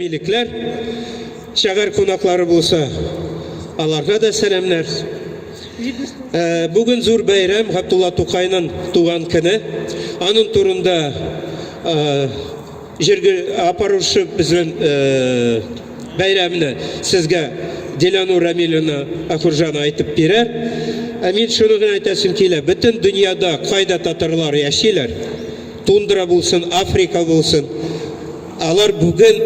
Рәмилекләр, шәһәр кунаклары булса, аларга да сәламнәр. Бүген зур бәйрәм, Габдулла Тукайның туган көне. Аның турында җиргә апаручы безнең бәйрәмне сезгә Дилянур Рамилевна Ахуржанова әйтеп бирер. Ә мин шуны гына әйтәсем килә, бөтен дөньяда кайда татарлар яшиләр, тундра булсын, Африка булсын, алар бүген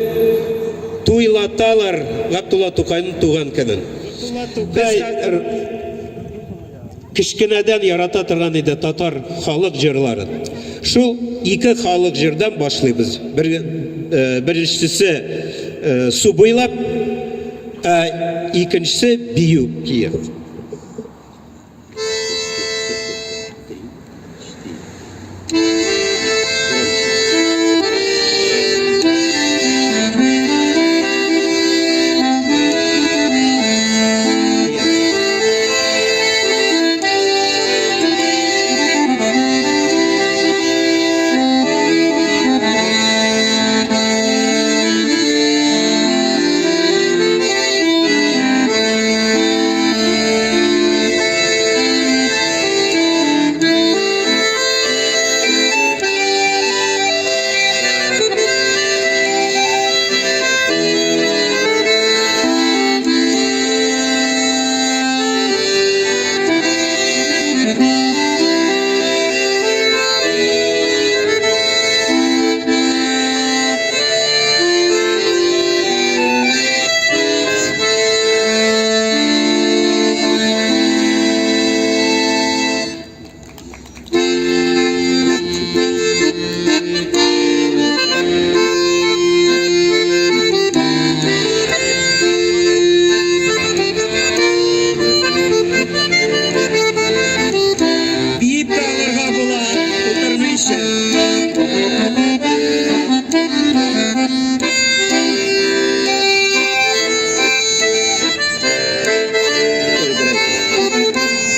туйлаталар Габдулла Тукайның туган көнен. Габдулла Тукай кечкенәдән ярата торган иде татар халык җырларын. Шул ике халык җырдан башлыйбыз. Бер, беренчесе су буйлап, ә икенчесе бию кие. Биеп тә алырга була, утырмыйча.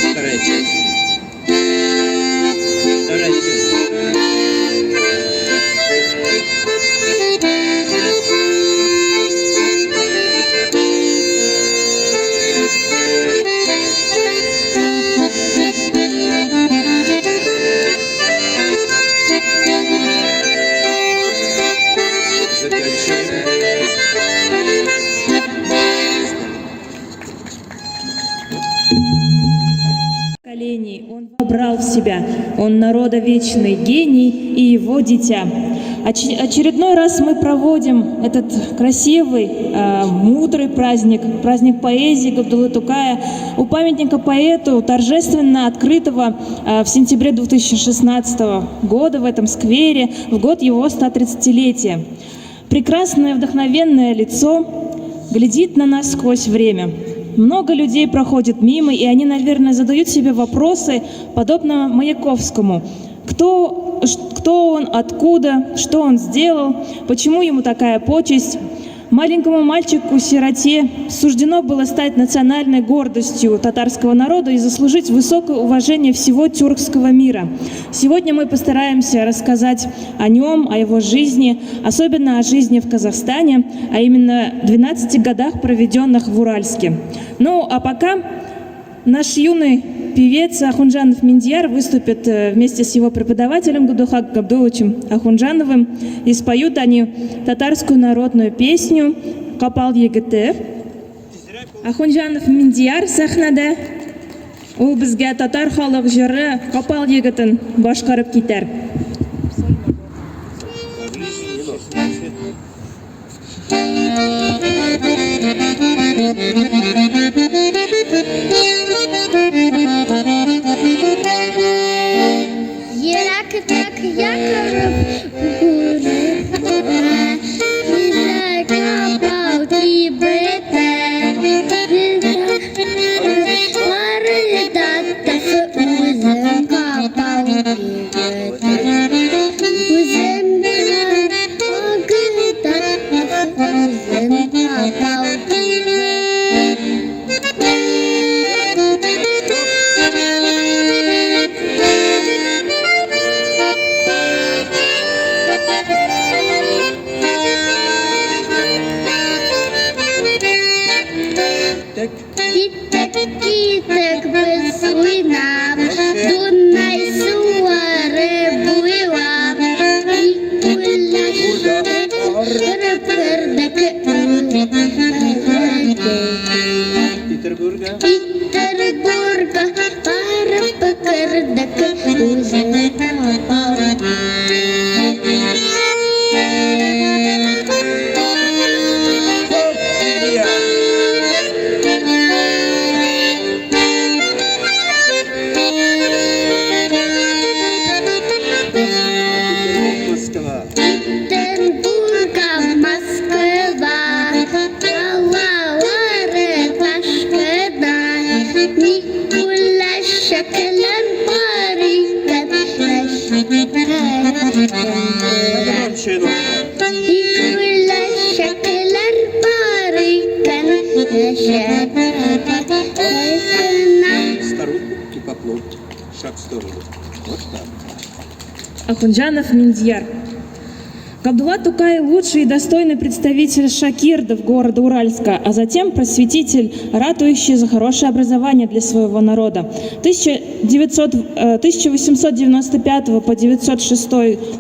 Вторая часть. Вторая часть. Поколений он вобрал в себя. Он народа вечный гений и его дитя. Очередной раз мы проводим этот красивый, мудрый праздник, праздник поэзии Габдуллы Тукая у памятника поэту, торжественно открытого в сентябре 2016 года в этом сквере, в год его 130-летия. Прекрасное вдохновенное лицо глядит на нас сквозь время. Много людей проходит мимо, и они, наверное, задают себе вопросы, подобно Маяковскому. Кто он, откуда, что он сделал, почему ему такая почесть? Маленькому мальчику-сироте суждено было стать национальной гордостью татарского народа и заслужить высокое уважение всего тюркского мира. Сегодня мы постараемся рассказать о нем, о его жизни, особенно о жизни в Казахстане, а именно 12 годах, проведенных в Уральске. Ну, а пока наш юный певец Ахунжанов Миндияр выступит вместе с его преподавателем Габдулхаком Габдуловичем Ахунжановым, и споют они татарскую народную песню «Капал егете». Ахунжанов Миндияр сәхнәдә. Ул безгә татар халык җыры «Капал егетен» башкарып китәр. Ерактак якырып күреп була, Бездә капал кибете. Марылдатып үзем капал егете. Үзем үзем капал егете. Петербурга барып кердек, үзен Петербурга, Москва, Калалары ташкыдай, Никүләшәкләр бар икән, Никүләшәкләр бар икән, Шаг в сторону. Вот так. Ахунджанов Миндияр. Габдулла Тукай – лучший и достойный представитель шакирдов города Уральска, а затем просветитель, ратующий за хорошее образование для своего народа. 1895 по 906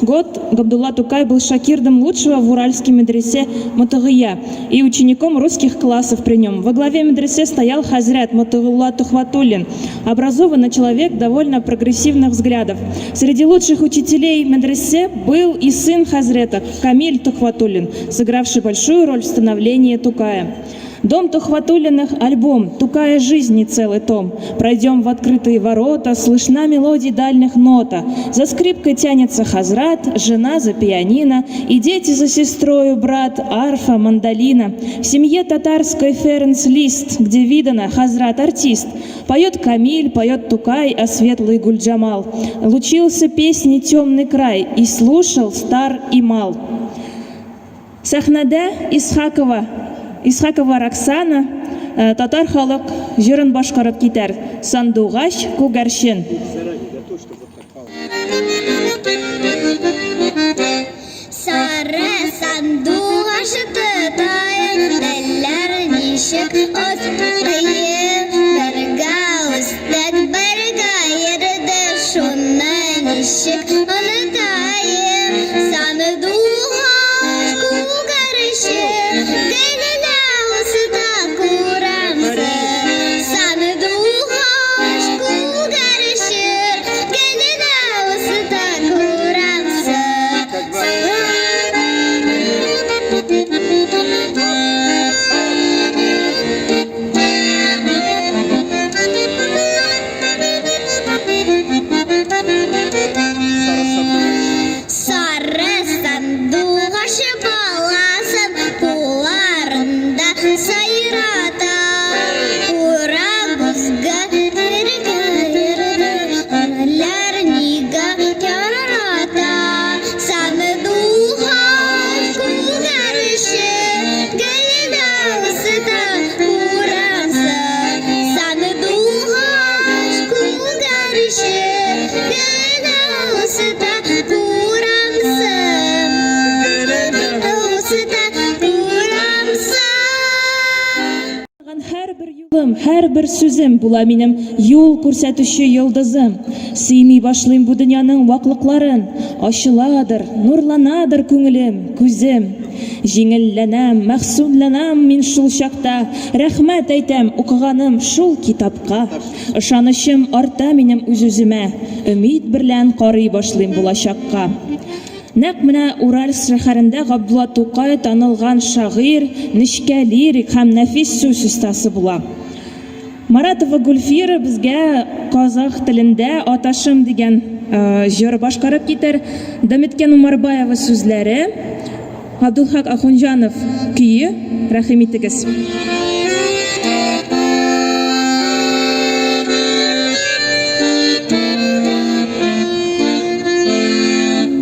год Габдулла Тукай был шакирдом лучшего в уральском медресе Мотогыя и учеником русских классов при нем. Во главе медресе стоял хазрят Мотогулла Тухватуллин, образованный человек довольно прогрессивных взглядов. Среди лучших учителей медресе был и сын хазрета Камиль Тухватуллин, сыгравший большую роль в становлении Тукая. Дом Тухватуллиных – альбом «Тукая жизни» целый том. Пройдем в открытые ворота, слышна мелодия дальних нота. За скрипкой тянется хазрат, жена за пианино, и дети за сестрою брат, арфа, мандолина. В семье татарской Ференц Лист, где видано хазрат артист. Поет Камиль, поет Тукай, а светлый Гульджамал. Лучился песни темный край, и слушал стар и мал. Сәхнәдә Исхакова Роксана татар халык җырын башкарып китәр. Сандугач күгәрчен. Заранее готов, чтобы вот так пауза. Сары сандугач тотаем, Телләр ничек озаккаем, Бергә үстек, бергә йөрдек, Шуны ничек онытаем. Сандугач күгәрчен, Гел уста күрәмсең. Сандугач күгәрчен, Гел уста күрәмсең. Сары сандугач баласын кулларында сайрата. Кура күзгә бергә йөрде, Әниләр нигә ярата. Сандугач күгәрчен, Гел уста күрәмсең. Сандугач күгәрчен, Гел уста күрәмсең. Уста күрәмсең. Һәрбер юлым, һәрбер сүзем була минем юл күрсәтүче йолдызым. Сөйми башлыйм бу дөньяның ваклыкларын. Ачыладыр, нурланадыр күңелем, күзем. Җиңелләнәм, мәхсүнләнәм мин шул чакта. Рәхмәт әйтәм укыганым шул китапка. Ышанычым арта минем үз-үземә. Өмид берлән карый башлыйм булачакка. Нәкъ менә Уральск шәһәрендә Габдулла Тукай танылган шагыйрь, нечкә лирик һәм нәфис сүз остасы була. Маратова Гульфира безгә казах телендә Аташым дигән җыр башкарып китәр. Дәметкән Умарбаева сүзләре, Абдулхак Ахунҗанов көе, рәхим итегез.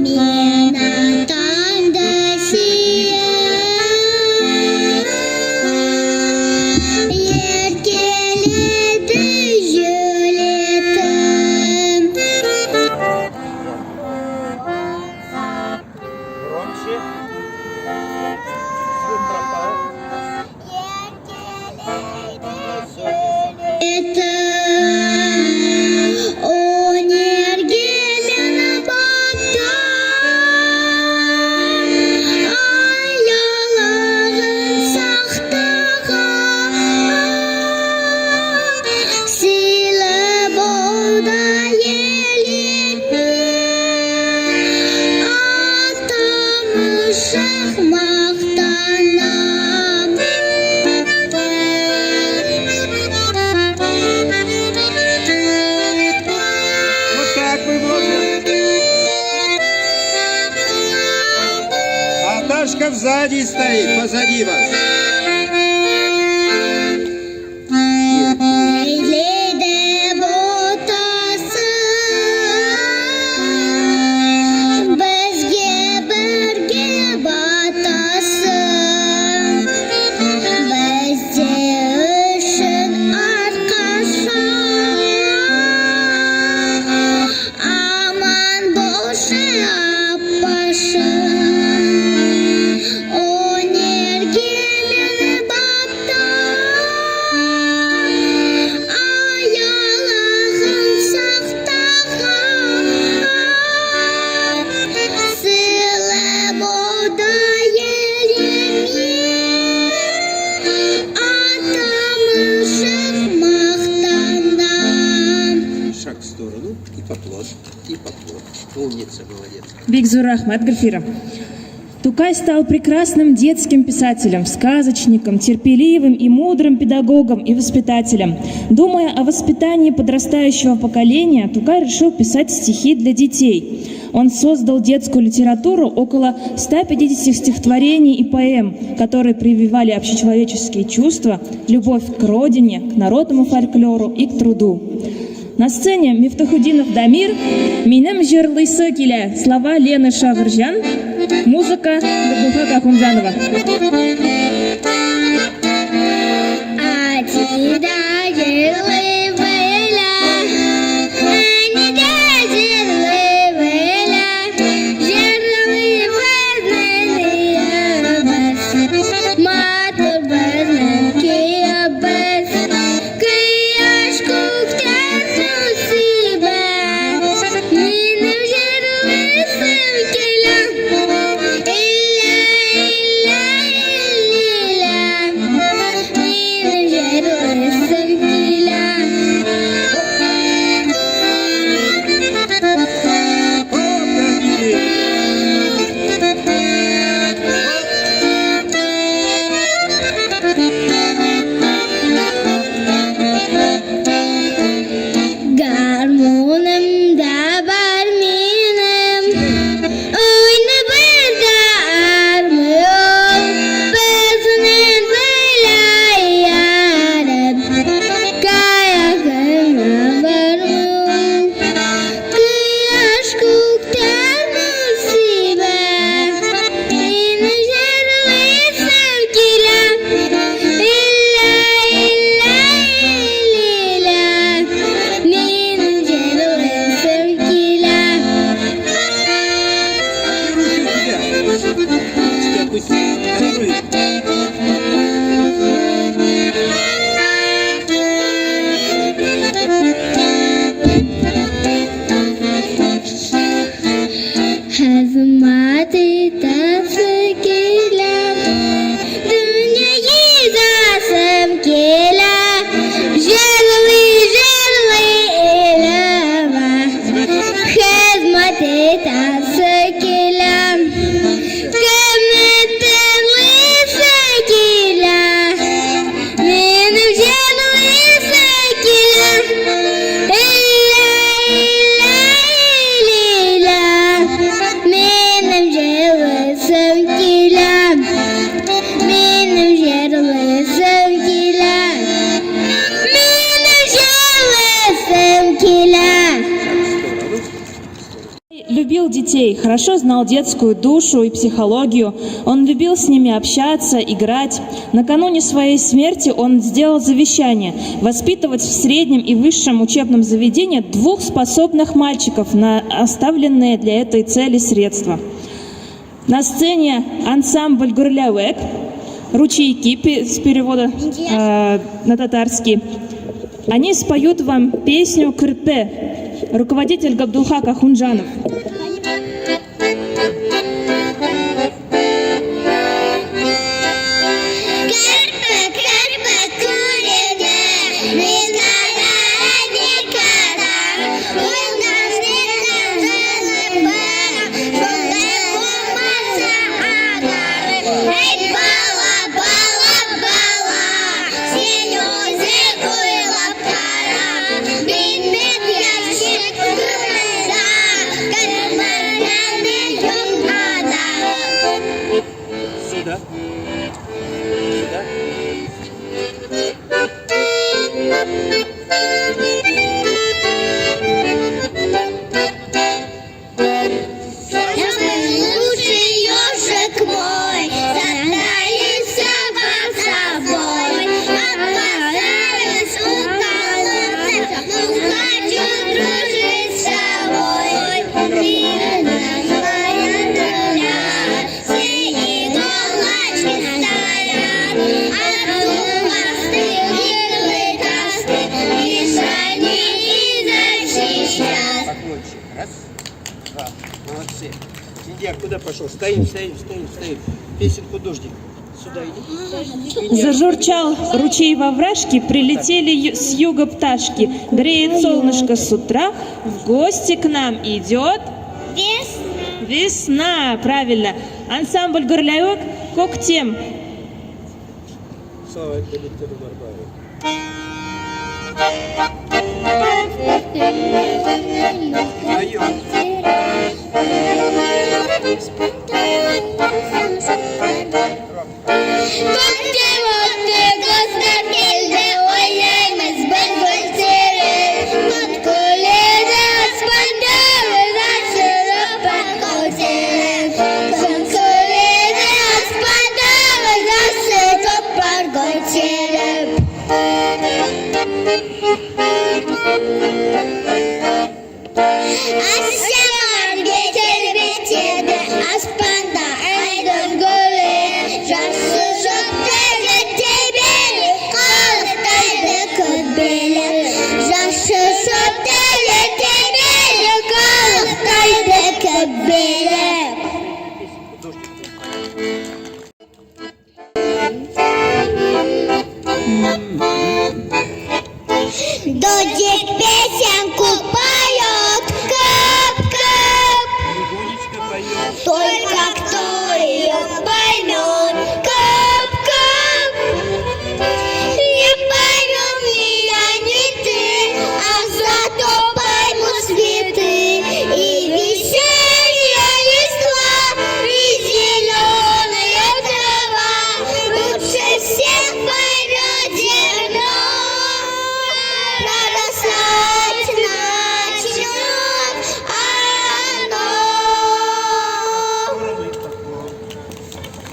Мин атамды сөям, Еркеледі жөлетім. Громче. Звук пропал. Еркеледі Сзади стоит, позади вас. Ләйлә ботасы безгә бергә батасы Бездә өчен аркаша Аман булшы апашы Өнерге мені баптап Аялығын сақтаған Сыйлы болды еліме Атамыз мақтанған Шаг в сторону и поклон, и поклон. Умница, молодец. Бик зур рәхмәт, Гөлфира. Тукай стал прекрасным детским писателем, сказочником, терпеливым и мудрым педагогом и воспитателем. Думая о воспитании подрастающего поколения, Тукай решил писать стихи для детей. Он создал детскую литературу около 150 стихотворений и поэм, которые прививали общечеловеческие чувства, любовь к родине, к народному фольклору и к труду. На сцене Мифтахутдинов Дамир, «Минем җырлыйсы килә», слова Лены Шагырҗан, музыка Габдулхака Ахунзянова. Әти дә җырлый белә, әни дә җырлый белә, җырлый безнең өебез, матур безнең көебез, кояш күктән су сибә, минем җырлыйсым килә, иллә, иллә, иллә, минем җырлыйсым килә. Гармуным да бар минем, уйный бер дә армыйм, безнең белән ярым, кая гына бармыйм. Кояш күктән нур сибә, минем җырлыйсым килә, иллә, иллә, иллә, минем җырлыйсым килә. Ручки отпусти. Открой. Хезмәт итәсе килә, дөнья гизәсем килә, җырлый, җырлый илемә. Хезмәт итәсе килә, кемне тыңлыйсы килә, минем җырлыйсы килә, иллә, иллә, иллә, минем җырлыйсым килә, минем җырлыйсым килә, минем җырлыйсым килә. Любил детей, хорошо знал детскую душу и психологию. Он любил с ними общаться, играть. Накануне своей смерти он сделал завещание воспитывать в среднем и высшем учебном заведении двух способных мальчиков на оставленные для этой цели средства. На сцене ансамбль «Гөрләвек», «Ручейки» с перевода на татарский. Они споют вам песню «Керпе». Руководитель Габдулхак Ахунджанов. Керпе, керпе күренә, Никадәр, никадәр, Уйнар җаным бар, Шундай булмаса әгәр. Әй, бала, бала, бала, Син үзең уйлап кара, Мин бит яшьлек турында. Сюда. Сюда. Самый лучший ежик мой, затаился под собой. Опасаюсь у колодца, но хочу дружить с тобой. Видно твоя доля, все иголочки стоят, а зубастые иглы толсты, лишь они и защищат. Поклончик. Раз, два. Молодцы. Индия, куда пошел? Стоим, стоим, стоим, стоим. Песенку дождик. Сюда иди. Зажурчал ручей во вражке, прилетели с юга пташки. Греет солнышко с утра, в гости к нам идет Весна. весна. Правильно. Ансамбль «Горлявок» «Коктем». Слава Далитеру Барбаеву. Көктем өтті, күздер келді, ойлаймыз біз гүл теріп. Күн күледі аспанда, ашылып бар көтеріп. Күн күледі аспанда, ашылып бар көтеріп. Асемар бетер бетеді, аспанда айдын гүлі. Жақсы шөптерді тебелі, қалықтайды көбелі. Жақсы шөптерді тебелі, қалықтайды көбелі. Дождик песенку поет, кап-кап. Легонечко поет. Только кто ее поймет, кап-кап. Не поймем ни я, ни ты, а зато поймут цветы. И весенняя листва, и зеленая трава. Лучше всех поймет зерно. Прорастать начнет оно. Поклон.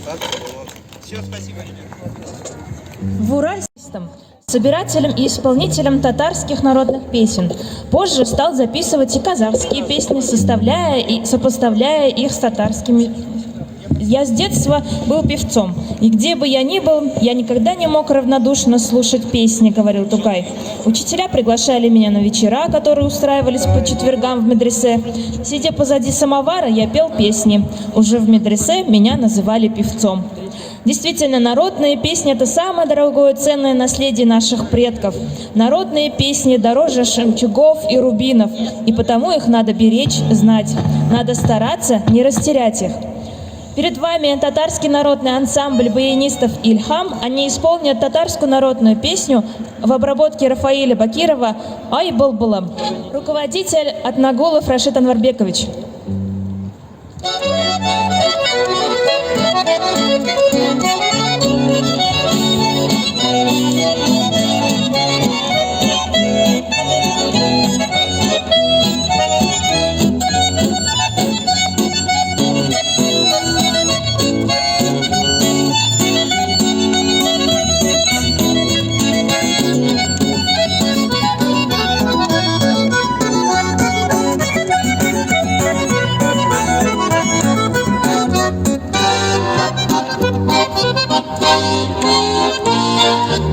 Поклон. Все, спасибо, ребят. В Уральском собирателем и исполнителем татарских народных песен. Позже стал записывать и казахские песни, составляя и сопоставляя их с татарскими. Я с детства был певцом, и где бы я ни был, я никогда не мог равнодушно слушать песни, говорил Тукай. Учителя приглашали меня на вечера, которые устраивались по четвергам в медресе. Сидя позади самовара, я пел песни. Уже в медресе меня называли певцом. Действительно, народные песни – это самое дорогое ценное наследие наших предков. Народные песни дороже жемчугов и рубинов, и потому их надо беречь, знать. Надо стараться не растерять их. Перед вами татарский народный ансамбль баянистов «Ильхам». Они исполнят татарскую народную песню в обработке Рафаэля Бакирова «Ай былбылым». Руководитель Атнагулов Рашид Анварбекович.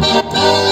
Thank you.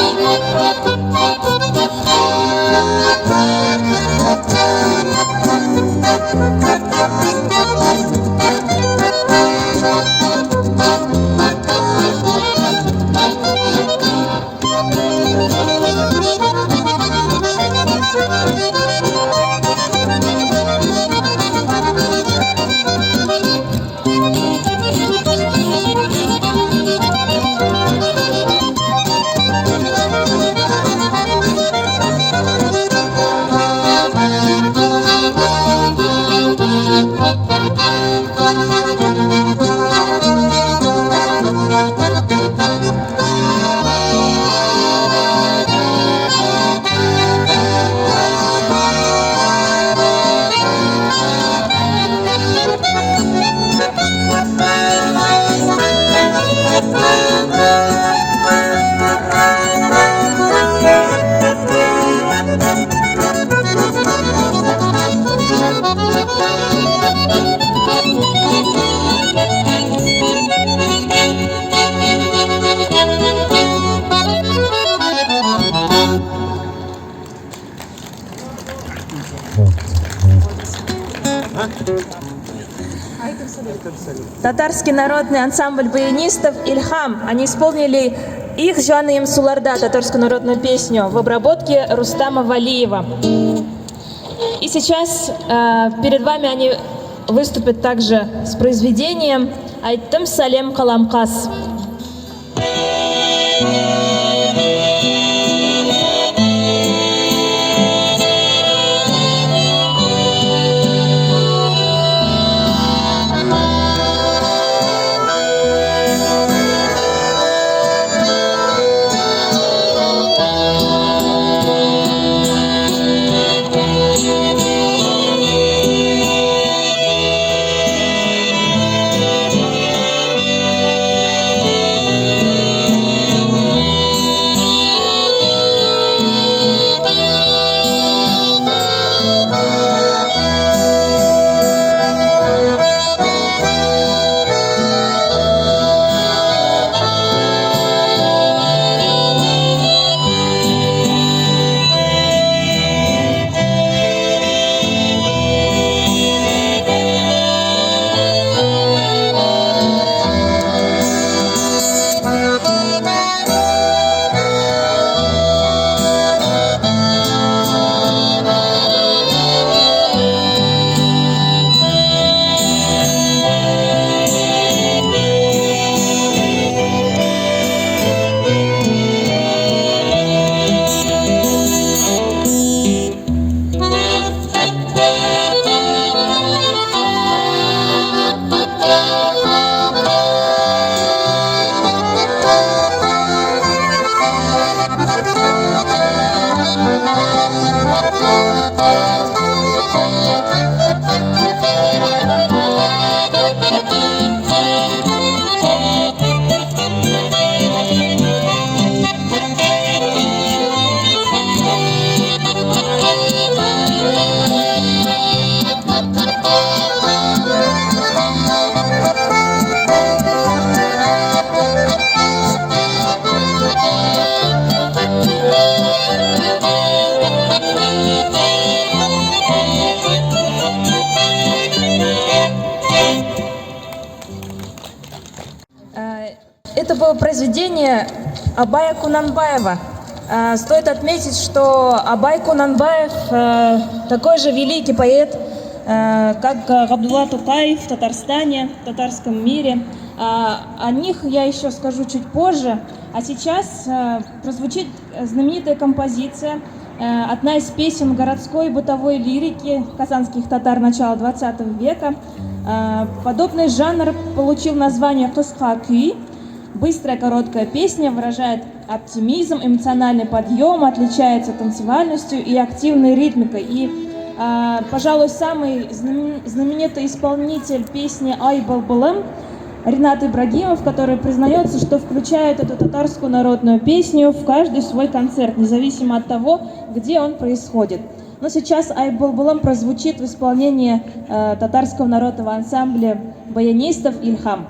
Татарский народный ансамбль баянистов «Ильхам». Они исполнили их «Жаным Суларда» татарскую народную песню в обработке Рустама Валиева. И сейчас перед вами они выступят также с произведением «Айттым Салем Каламкас». Это было произведение Абая Кунанбаева. Стоит отметить, что Абай Кунанбаев такой же великий поэт, как Габдулла Тукай в Татарстане, в татарском мире. О них я еще скажу чуть позже. А сейчас прозвучит знаменитая композиция, одна из песен городской бытовой лирики казанских татар начала 20 века. Подобный жанр получил название «Кыска күй». Быстрая короткая песня выражает оптимизм, эмоциональный подъем, отличается танцевальностью и активной ритмикой. И, пожалуй, самый знаменитый исполнитель песни «Ай былбылым» Ринат Ибрагимов, который признается, что включает эту татарскую народную песню в каждый свой концерт, независимо от того, где он происходит. Но сейчас «Ай былбылым» прозвучит в исполнении татарского народного ансамбля баянистов «Ильхам».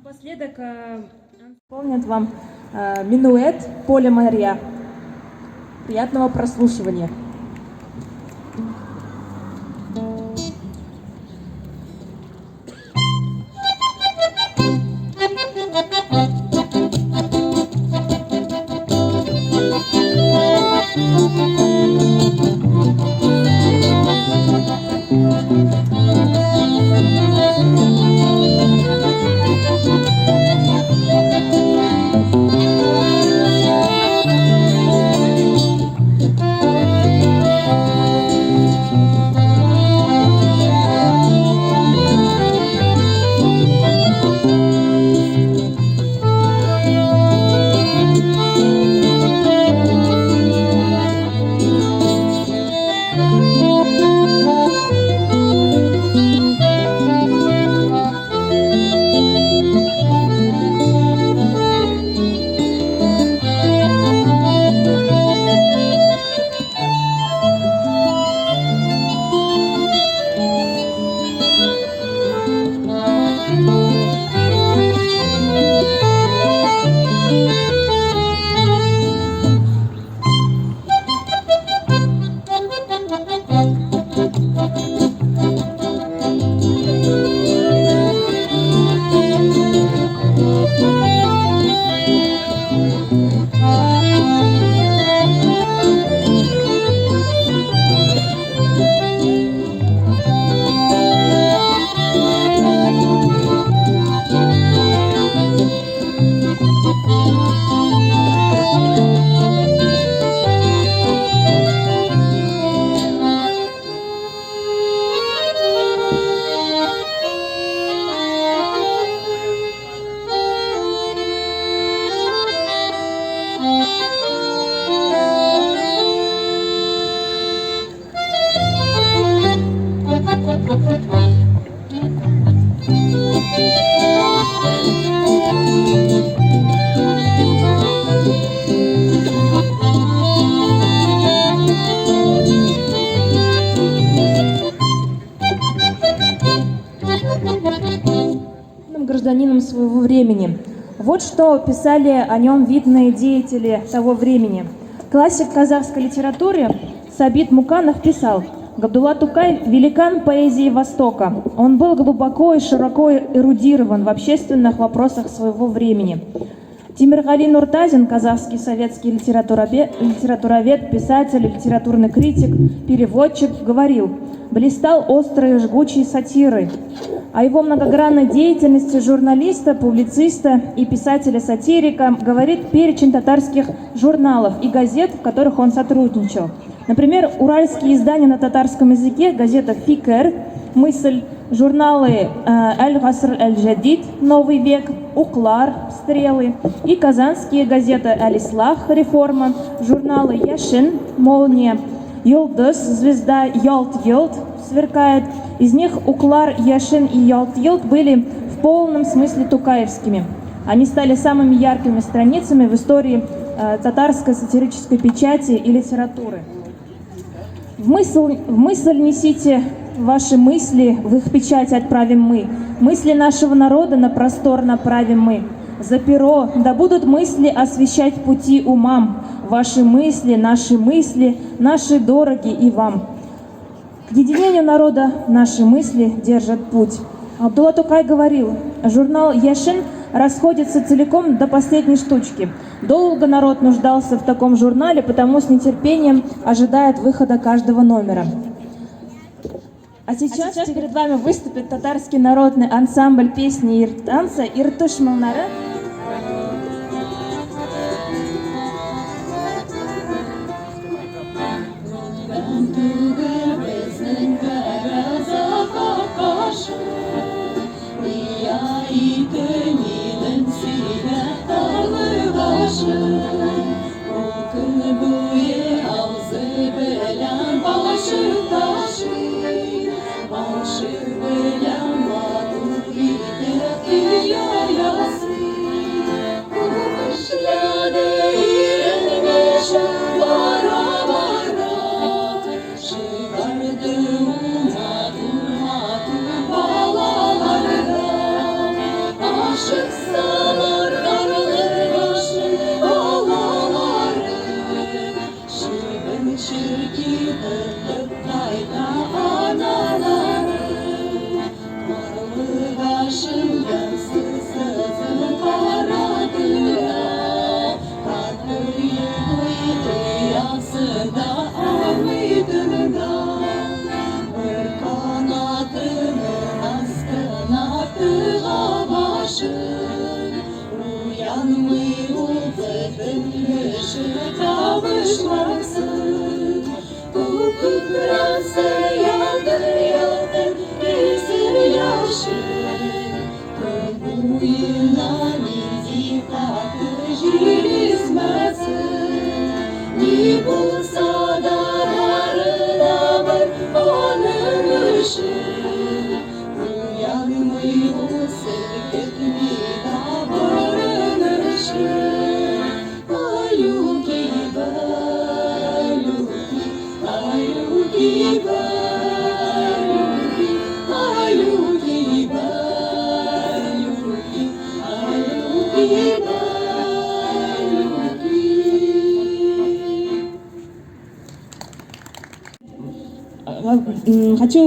Напоследок исполнит вам минуэт «Поле Мария». Приятного прослушивания. Гражданином своего времени. Вот что писали о нем видные деятели того времени. Классик казахской литературы Сабит Муканов писал: «Габдулла Тукай – великан поэзии Востока. Он был глубоко и широко эрудирован в общественных вопросах своего времени». Тимиргали Нуртазин, казахский советский литературовед, писатель, литературный критик, переводчик, говорил: «Блистал острой и жгучей сатирой». О его многогранной деятельности журналиста, публициста и писателя-сатирика говорит перечень татарских журналов и газет, в которых он сотрудничал. Например, уральские издания на татарском языке, газета «Фикер», «Мысль», журналы «Аль-Гаср аль-Джадид», «Новый век», «Уклар», «Стрелы» и казанские газеты «Аль-Ислах», «Реформа», журналы «Яшин», «Молния», «Йолдыз», «Звезда», «Ялт-Йолт», «Сверкает». Из них «Уклар», «Яшин» и «Ялт-Йолт» были в полном смысле тукаевскими. Они стали самыми яркими страницами в истории татарской сатирической печати и литературы. В мысль несите ваши мысли, в их печать отправим мы. Мысли нашего народа на простор направим мы. За перо да будут мысли освещать пути умам. Ваши мысли, наши дороги и вам. К единению народа наши мысли держат путь. Абдулла Тукай говорил: журнал «Яшин» расходится целиком до последней штучки. Долго народ нуждался в таком журнале, потому с нетерпением ожидает выхода каждого номера. А сейчас перед вами выступит татарский народный ансамбль песни и танца «Иртыш моңнары». Aşık Яхшы табышмаксыз. Күк күкрәсә янды-янды йөзе яхшы. Көн буена нинди каты җил измәсен. Ни булса да бары да бер аның өчен. Уянмый ул селкетми табырын эшен. Аюки, балюки, аюки, балюки, аюки, балюки, аюки, балюки. Хочу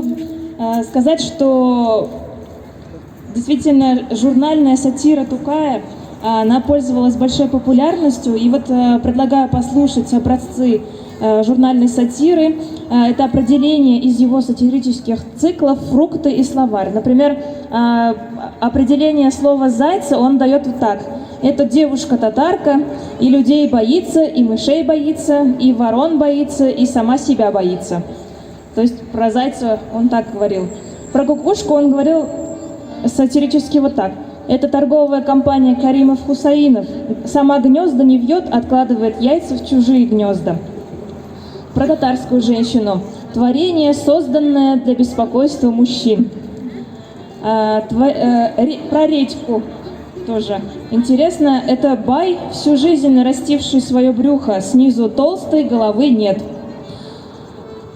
сказать, что действительно журнальная сатира Тукая, она пользовалась большой популярностью. И вот предлагаю послушать образцы журнальной сатиры. Это определение из его сатирических циклов «Фрукты и словарь». Например, определение слова «зайца» он дает вот так. Это девушка-татарка, и людей боится, и мышей боится, и ворон боится, и сама себя боится. То есть про зайца он так говорил. Про кукушку он говорил сатирически вот так. Это торговая компания Каримов-Хусаинов. Сама гнезда не вьет, откладывает яйца в чужие гнезда. Про татарскую женщину. Творение, созданное для беспокойства мужчин. Про редьку тоже. Интересно, это бай, всю жизнь нарастивший свое брюхо, снизу толстой, головы нет.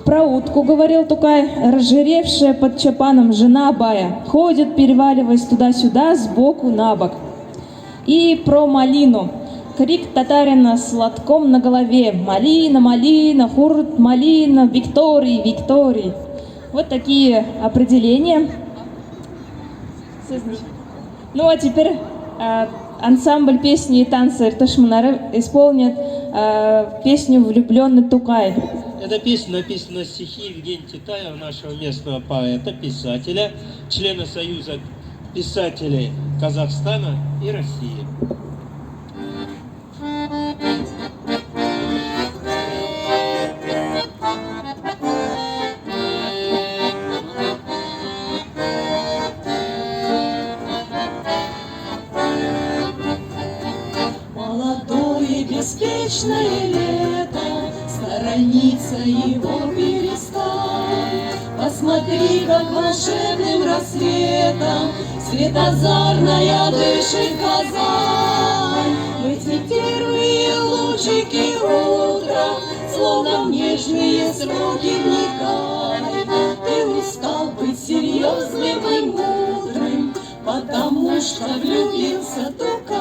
Про утку говорил Тукай, разжиревшая под чапаном жена бая, ходит, переваливаясь туда-сюда, сбоку на бок. И про малину. Крик татарина с лотком на голове. Малина, малина, хурт, малина, Викторий, Викторий. Вот такие определения. Ну а теперь ансамбль песни и танца Иртыш моңнары исполнит песню «Влюбленный Тукай». Эта песня написана на стихи Евгения Титаева, нашего местного поэта, писателя, члена Союза писателей Казахстана и России. Молодое беспечное лето, сторониться его перестань. Посмотри, как волшебным рассветом светозарная дышит Казань. Эти первые лучики утра, словно в нежные сроки вникай. Ты устал быть серьезным и мудрым, потому что влюбился Тукай.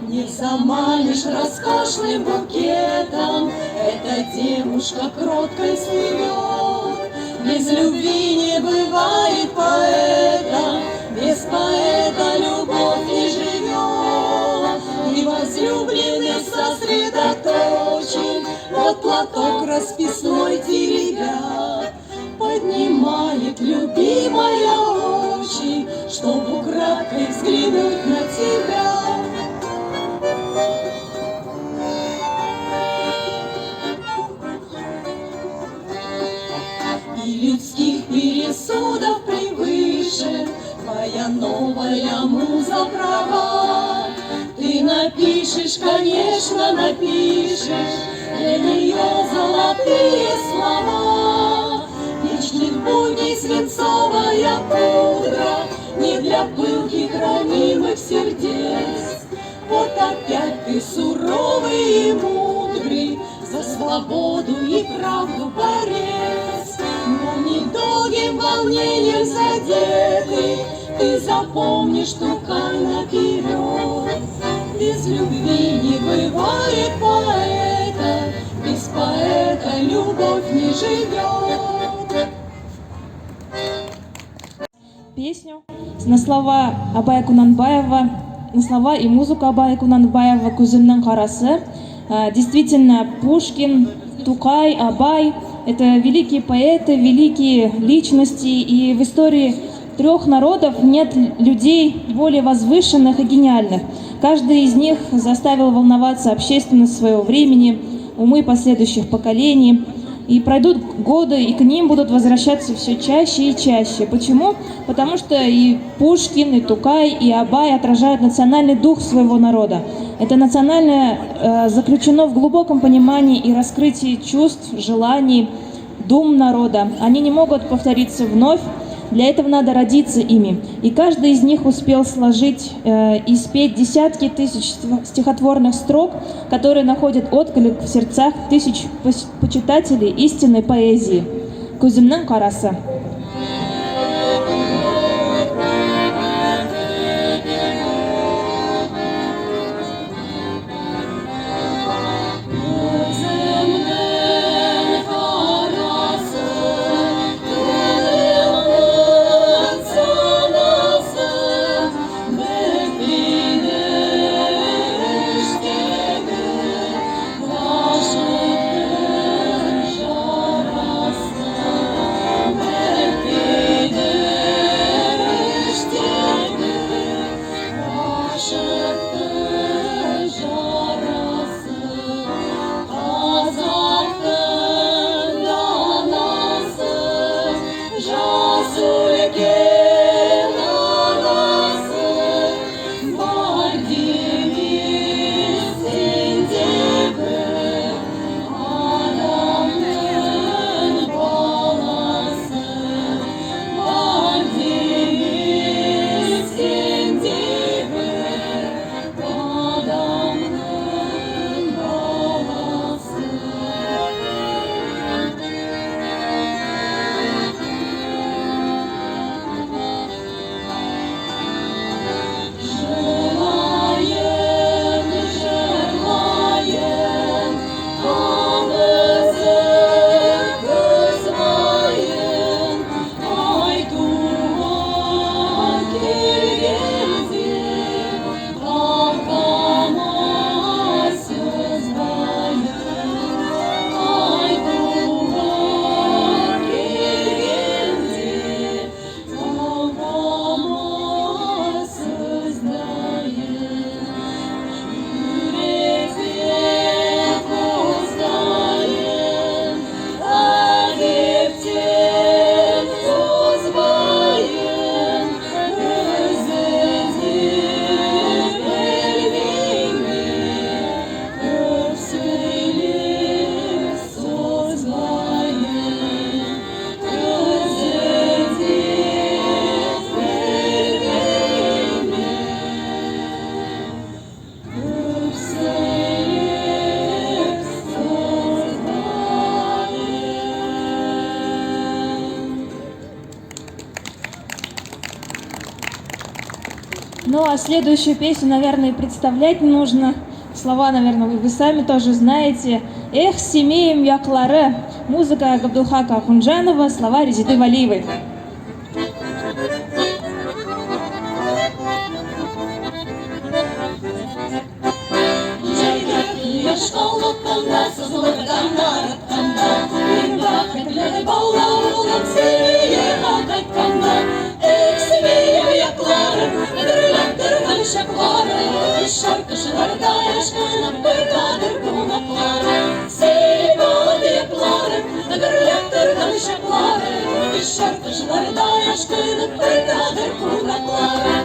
Не заманишь роскошным букетом, эта девушка кроткой слывет. Без любви не бывает поэта, без поэта любовь не живет. И возлюбленный сосредоточен, вот платок расписной теребя, поднимает любимая очи, чтоб украдкой взглянуть на тебя. И людских пересудов превыше твоя новая муза права. Ты напишешь, конечно, напишешь для нее золотые слова. Вечных будней свинцовая пудра не для пылких ранимых сердец. Вот опять ты суровый и мудрый, за свободу и правду борец. Но недолгим волнением задетый, ты запомнишь Тукай наперед. Без любви не бывает поэта, без поэта любовь не живет. Песню на слова Абая Кунанбаева, на слова и музыку Абая Кунанбаева «Көзімнің қарасы». Действительно, Пушкин, Тукай, Абай – это великие поэты, великие личности. И в истории трех народов нет людей более возвышенных и гениальных. Каждый из них заставил волноваться общественность своего времени, умы последующих поколений. И пройдут годы, и к ним будут возвращаться все чаще и чаще. Почему? Потому что и Пушкин, и Тукай, и Абай отражают национальный дух своего народа. Это национальное заключено в глубоком понимании и раскрытии чувств, желаний, дум народа. Они не могут повториться вновь. Для этого надо родиться ими. И каждый из них успел сложить и спеть десятки тысяч стихотворных строк, которые находят отклик в сердцах тысяч почитателей истинной поэзии. Күземнең карасы. Күземнең карасы, күңелемнең санасы, бетмиде эчтәге гашыйктыр жарасы, бетмиде эчтәге гашыйктыр жарасы. Қазақтың данасы, жас үлкен ағасы, бар демес сенде бір адамның баласы, бар демес сенде бір адамның баласы. Жырлайын, жырлайын, аңызып көз майын, ай туа келгенде қалқама сөз байын, ай туа келгенде қалқама сөз байын. Жүректен қоздайын, әдептен озбайын, өзі де білмеймін, көп сөйлеп созбайын, өзі де білмеймін, көп сөйлеп созбайын. Ну а следующую песню, наверное, и представлять не нужно. Слова, наверное, вы сами тоже знаете. «Эх, Семеем яклары». Музыка Габдулхака Ахунджанова, слова Резиды Валиевой. Җәйге кояш калыкканда, сызылып таңнар атканда, Мин бәхетле бала булып Семейгә кайтканда, Эх, Семей яклары, гөрләп торган чаклары, Шар кышларда ашкынып кайтадыр кунаклары. Сей балын яклары, гөрләп торган чаклары, Шар кышларда ашкынып кайтадыр кунаклары.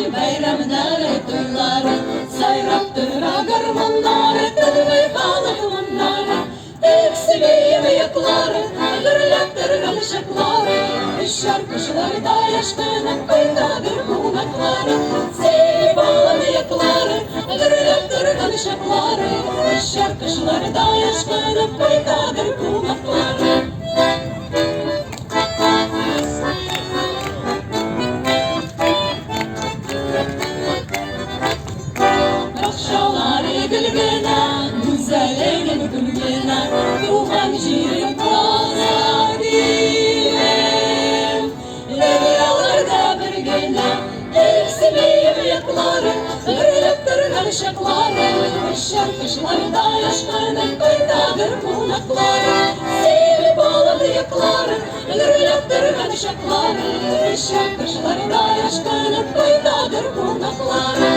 Бәйрәмнәре, туйлары, сайрап тора гармуннары, тынмый халык моңнары. Эх, Семеем яклары, гөрләп торган чаклары, Шар кышларда ашкынып кайтадыр кунаклары. Сей балын яклары, гөрләп торган чаклары, Шар кышларда ашкынып кайтадыр кунаклары. Бакчалары гөл генә, гүзәлеген гөл генә, туган җирем Казан илем. Дөньяларда бер генә, Эх, Семеев яклары, гөрләп торган чаклары, Кышар кышларда яшкынып кайтадыр кунаклары. Семипалат яклары, гөрләп торган чаклары, Кышар кышларда яшкынып кайтадыр кунаклары.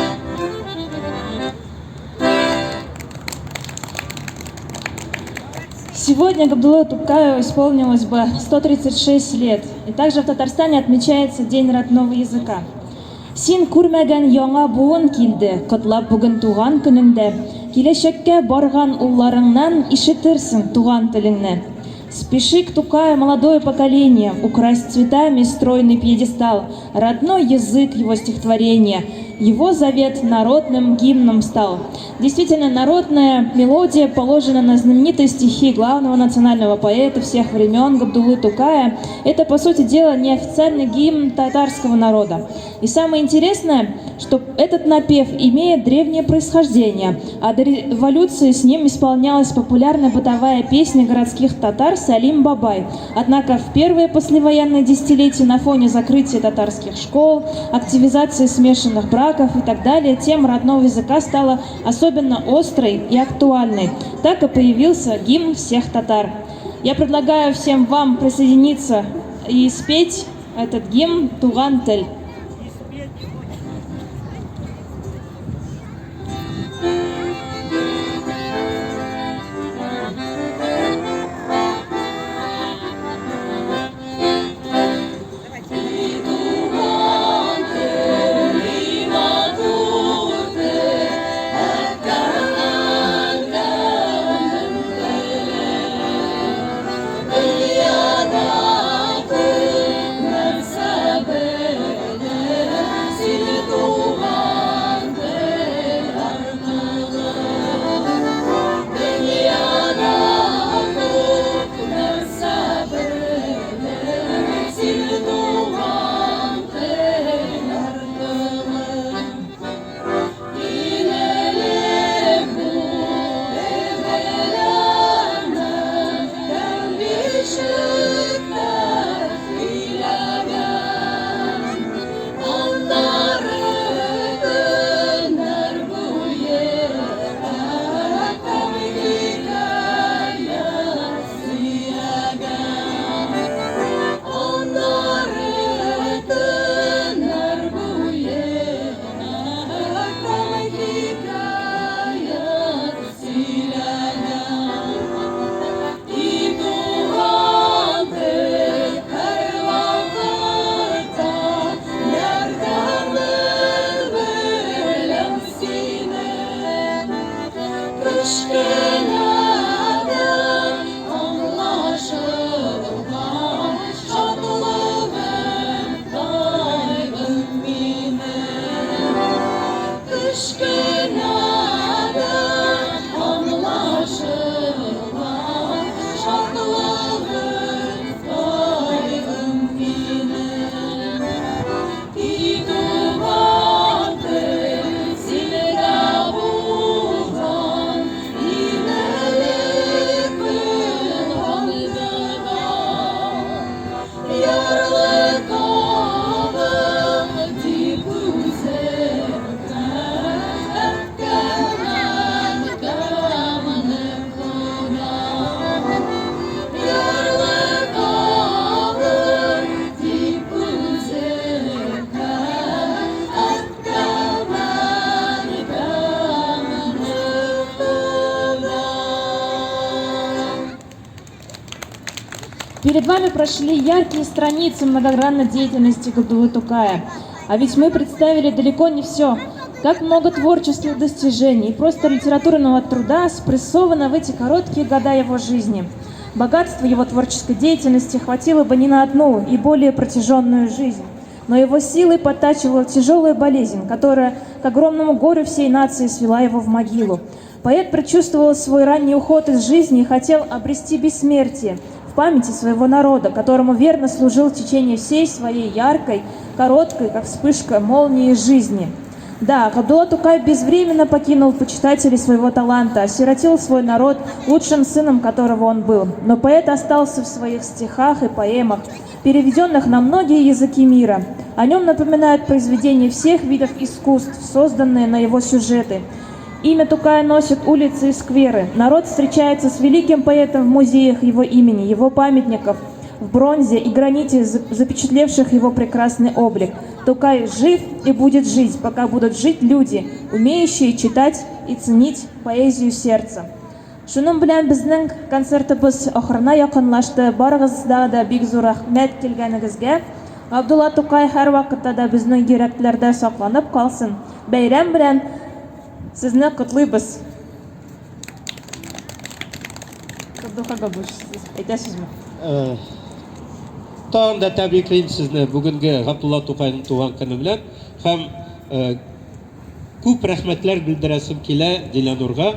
Сегодня Габдулле Тукаю исполнилось бы 136 лет. И также в Татарстане отмечается День родного языка. Син күрмәгән яңа буын килде, котлап бүген туган көнеңдә. Киләчәккә барган улларыңнан ишетерсең туган телеңне. Спеши к Тукаю, молодое поколение, украсть цветами стройный пьедестал, родной язык его стихотворения, его завет народным гимном стал. Действительно, народная мелодия положена на знаменитые стихи главного национального поэта всех времен Габдуллы Тукая. Это, по сути дела, неофициальный гимн татарского народа. И самое интересное, что этот напев имеет древнее происхождение, а до революции с ним исполнялась популярная бытовая песня городских татар «Салим Бабай». Однако в первые послевоенные десятилетия на фоне закрытия татарских школ, активизации смешанных браков и так далее, тема родного языка стала особенно острой и актуальной. Так и появился гимн всех татар. Я предлагаю всем вам присоединиться и спеть этот гимн «Туган тел». Перед вами прошли яркие страницы многогранной деятельности Габдуллы Тукая. А ведь мы представили далеко не все. Как много творческих достижений и просто литературного труда спрессовано в эти короткие года его жизни. Богатства его творческой деятельности хватило бы не на одну и более протяженную жизнь. Но его силой подтачивала тяжелая болезнь, которая к огромному горю всей нации свела его в могилу. Поэт предчувствовал свой ранний уход из жизни и хотел обрести бессмертие в памяти своего народа, которому верно служил в течение всей своей яркой, короткой, как вспышка молнии жизни. Да, Габдулла Тукай безвременно покинул почитателей своего таланта, осиротил свой народ, лучшим сыном которого он был. Но поэт остался в своих стихах и поэмах, переведенных на многие языки мира. О нем напоминают произведения всех видов искусств, созданные на его сюжеты. Имя Тукая носят улицы и скверы. Народ встречается с великим поэтом в музеях его имени, его памятников в бронзе и граните, запечатлевших его прекрасный облик. Тукай жив и будет жить, пока будут жить люди, умеющие читать и ценить поэзию сердца. Шуның белән безнең концертыбыз ахырына якынлашты. Барыгызга да бик зур рәхмәт килгәнегезгә. Габдулла Тукай һәрвакытта да безнең йөрәкләрдә сакланып калсын. Бәйрәм белән сезне котлыйбыз. Габдулха Габдуллович, сез әйтәсезме? Э, тагын да тәбриклим сезне бүгенге Габдулла Тукайның туган көне белән һәм э, күп рәхмәтләр белдерәсем килә Диләнурга.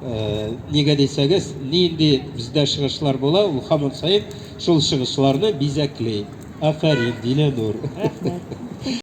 Э, нигә дисәгез, нинди бездә чыгышлар була, ул һаман саен шул чыгышларны бизәкли. Афәрин, Диләнур. Рәхмәт.